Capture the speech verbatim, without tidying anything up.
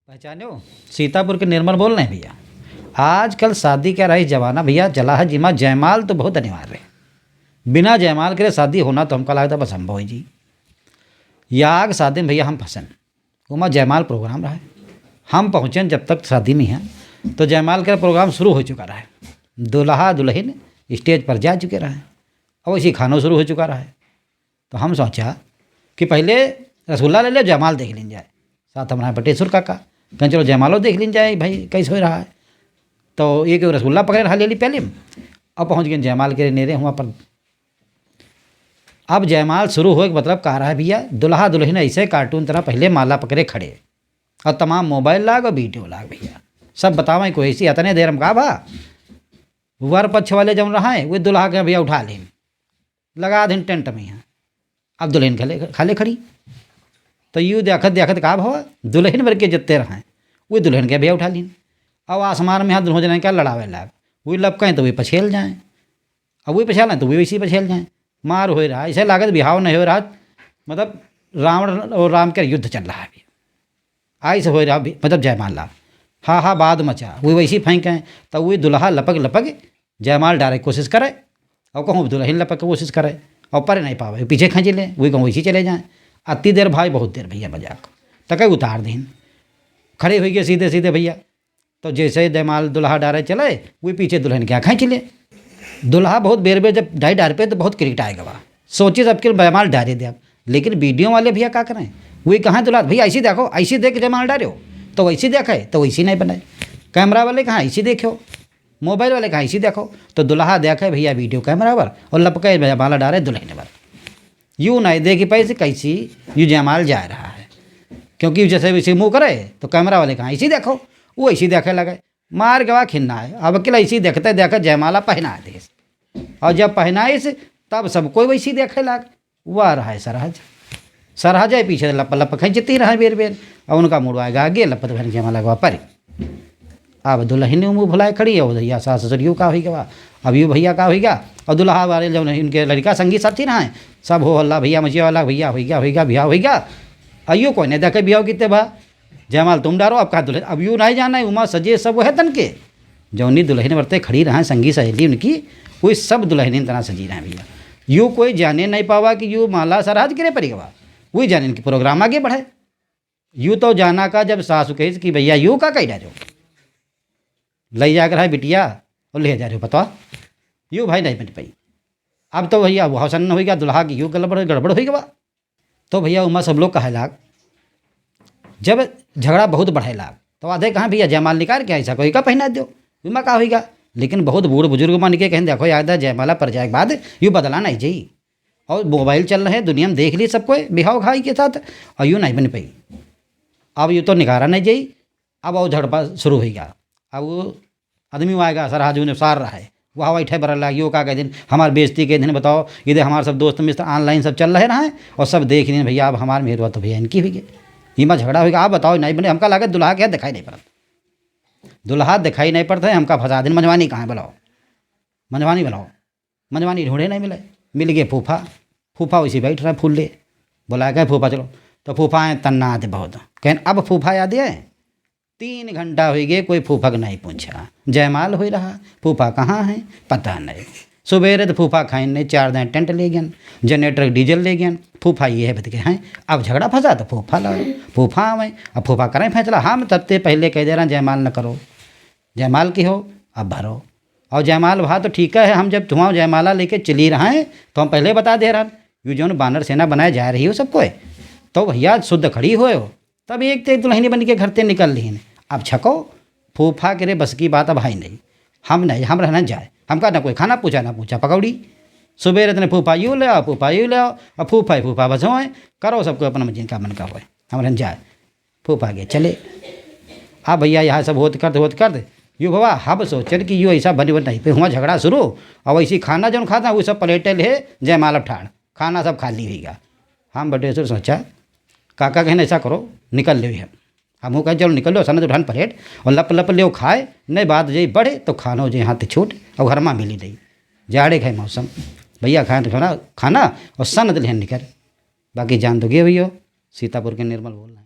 पहचान्यो? सीतापुर के निर्मल बोल रहे हैं भैया। आजकल शादी का रही जमाना भैया, चला है जिमा जयमाल तो बहुत अनिवार्य है। बिना जयमाल के शादी होना तो हमका लगता बस असंभव है जी। याग शादी में भैया हम फंसन, उमा जयमाल प्रोग्राम रहा है। हम पहुँचेन जब तक शादी में हैं तो जयमाल का प्रोग्राम शुरू हो चुका रहा है। दुल्हा दुल्हन स्टेज पर जा चुके रहे हैं, अब इसी खानो शुरू हो चुका रहा है। तो हम सोचा कि पहले रसगुल्ला ले ले, जयमाल देख लीन जाए। साथ हमारे बटेश्वर काका कहें, "चलो जयमालो देख लीन जाए भाई, कैसे हो रहा है।" तो एक रसगुल्ला पकड़े रहा, ले ली पहले में। अब पहुँच गए जयमाल के नेरे हुआ पर। अब जयमाल शुरू होए के मतलब का रहा है भैया, दुल्हा दुल्हन ऐसे कार्टून तरह पहले माला पकड़े खड़े और तमाम मोबाइल लाग और वीडियो लाग भैया, सब बतावें कोई सी। इतने देर में का भा, वर पक्ष वाले जौन रहा है वो दुल्हा के भैया उठा लें, लगा दें टेंट में यहाँ। अब दुल्हन खाले खाले खड़ी। तो यू देखत देखत का भवा, दुल्हन भर के जितने रहे वो दुल्हन के भैया उठा लीन। अब आसमान में यहाँ दुल्हन जने का लड़ावे लाग, वो लपकें तो वो पछेल जाए, अब वो पछेलें तो वो वैसे ही पछेल जाए। मार हो रहा, ऐसे लागत बिहाव नहीं हो रहा, मतलब रावण और राम के युद्ध चल रहा है अभी। आई से हो रहा भी, मतलब जयमाला, हा हा बाद मचा, वो वैसे ही फेंकें तो वो दुल्हा लपक लपक जयमाल डारे के कोशिश करे और कहूँ दुल्हन लपक के कोशिश करे और परे नहीं पावे, पीछे खींच ले, वो कहूँ वैसे ही चले जाए। अति देर भाई, बहुत देर भैया मजाक तक उतार दीन, खड़े हुई गए सीधे सीधे भैया। तो जैसे जयमाल दुल्हा डारे चले, वो पीछे दुल्हन के यहाँ खींच ले। दुल्हा बहुत बेर बेर जब डाई डार पे तो बहुत किरकिटाए गवा, सोचे सबके जयमाल डारे दे। अब लेकिन वीडियो वाले भैया का करें, वो कहाँ दुल्हा, "भैया ऐसे देखो, ऐसे देख जयमाल डारे हो, तो वैसे देखे तो वैसे नहीं बनाए।" कैमरा वाले कहाँ ऐसे देखो, मोबाइल वाले कहाँ ऐसे देखो, तो दुल्हा देखे भैया वीडियो कैमरा पर और लपके जयमाला डारे दुल्हन पर। यू नहीं देखी पाई से कैसी यू जयमाल जा रहा है, क्योंकि जैसे वैसे मुँह करे तो कैमरा वाले कहाँ ऐसे देखो, वो ऐसे देखे लगे। मार गवा खिन्ना है। अब अकेला ऐसे देखते देखते जयमाला पहना दे, और जब पहनाइस तब सब कोई वैसे देखे लाग। वह रहा है सरहज, सरहज है पीछे लप लप खींचती रहे बेर बेर, और उनका मुड़वा गा आगे लपत भर जयमाला गवा परी। अब दुल्हन मुँह भुलाए खड़ी है, भैया सास ससुर यू का हुई गवा, अब यू भैया का हुई गया। और दुल्हा वाले जब नहीं उनके लड़का संगी साथी रहे, सब हो हल्ला, "भैया मचिया वाला, भैया हुई गया, हुई गया, भैया हुई गया।" और यू कोई नहीं देखे बियाह कितने भा, जयमाल तुम डारो, अब का दुल्हन, अब यू नहीं जाना है, उमा सजे सब वह तन के। जौनी दुल्हन बरते खड़ी रहे संगी सहेली उनकी, कोई सब दुल्हन इन तरह सजी रहे भैया। यू कोई जाने नहीं पावा कि यू माला सरहज करे परी गवा, वही जाने इनकी प्रोग्राम आगे बढ़े। यू तो जाना का जब सासु कहिस कि भैया यू का कही डारो, ले जा कर है बिटिया और ले जा रहे हो पतवा, यू भाई नहीं बन पाई। अब तो भैया वह सन्न हो गया, दुल्हा की यू गड़बड़ गड़बड़ हो गवा। तो भैया उमा सब लोग कहे लाग, जब झगड़ा बहुत बढ़े लाग, तो आधे कहाँ भैया जयमाल निकाल के ऐसा कोई का पहना दो, उमा का होइगा। लेकिन बहुत बूढ़ बुजुर्ग मन के कहें, "देखो याद है जयमाला पर जाए के बाद यू बदला नहीं जाई, और मोबाइल चल रहे, दुनिया में देख ली सब कोई बिहाव खाई के साथ, और यू नहीं बन पाई।" अब यू तो निकारा नहीं जाई। अब और झड़पा शुरू होइगा। अब वो आदमी वहाँ आएगा, सरहज उन्हें सार रहा है, वहाँ बैठे बरल लाग, यो का कह दिन, हमार बेइज्जती के दिन बताओ, ये दे हमारे सब दोस्त मित्र ऑनलाइन सब चल रहे रहे और सब देख रहे हैं, "भैया अब हमार मेहरवा तो भैया इनकी हुई गई, इमा झगड़ा होइगा, आप बताओ नहीं बने।" हमका लागत दुल्हा के दिखाई नहीं पड़त, दुल्हा दिखाई नहीं पड़ता है, हमका फंसा दिन। मंजवानी कहाँ है बुलाओ, मंजवानी बुलाओ। मंजवानी ढूंढे नहीं मिले, मिल गए फूफा। फूफा वैसे बैठ रहे फूल ले, बुलाए गए फूफा चलो। तो फूफा आए तन्ना आते बहुत, कहें, "अब फूफा याद है?" तीन घंटा हो गए, कोई फूफा के नहीं पूछा। जयमाल हो रहा, फूफा कहाँ है, पता नहीं। सुबेरे तो फूफा खाइन नहीं, चार दिन टेंट ले गयन, जनरेटर के डीजल ले गयन। फूफा ये है बत के हैं, अब झगड़ा फंसा तो फूफा लाओ, फूफा आवे, अब फूफा करें फैसला। हम तब ते पहले कह दे रहे हैं, "जयमाल न करो, जयमाल की हो, अब भरो।" और जयमाल भा तो ठीक है, हम जब धुआं जयमाला लेके चली रहे हैं, तो हम पहले बता दे रहे हैं, "यू जौन बानर सेना बनाए जा रही हो सबको, तो भैया शुद्ध खड़ी हो।" तब एक ते दुल्हनी बन के घर ते निकल रही हैं। अब छको, फूफा के रे बस की बात अब है नहीं, हम नहीं, हम रहना जाए, हमका ना कोई खाना पूछा ना पूछा पकौड़ी। सुबेरे इतने फूफा यू ले आओ, फूफा यू ले आओ, अब फूफा ही फूफा बस होए, करो सबको अपना जिनका मन का होए, हम रहन जाए। फूफा के चले। अब भैया यहाँ सब होत करते होत करते यू बाबा हम सोचन कि यू ऐसा बनी बन नहीं पे हुआ झगड़ा शुरू, और वैसी खाना जौन खाता वो सब प्लेटें ले जयमाल ठाड़, खाना सब खाली हुई गया। हम बटेश्वर सोचा, काका कहन, "ऐसा करो, निकल ले हम।" हम वो कहें, "चलो निकल लो, सनत उठान प्लेट और लप लप ले खाए, नहीं बात जे बढ़े तो खानो जे हाथ छूट और घर में मिली नहीं।" जाड़े खाए मौसम, भैया खाए तो खाना, खाना और सनत लेहन निकल। बाकी जान तो गए भैया, सीतापुर के निर्मल बोल रहा।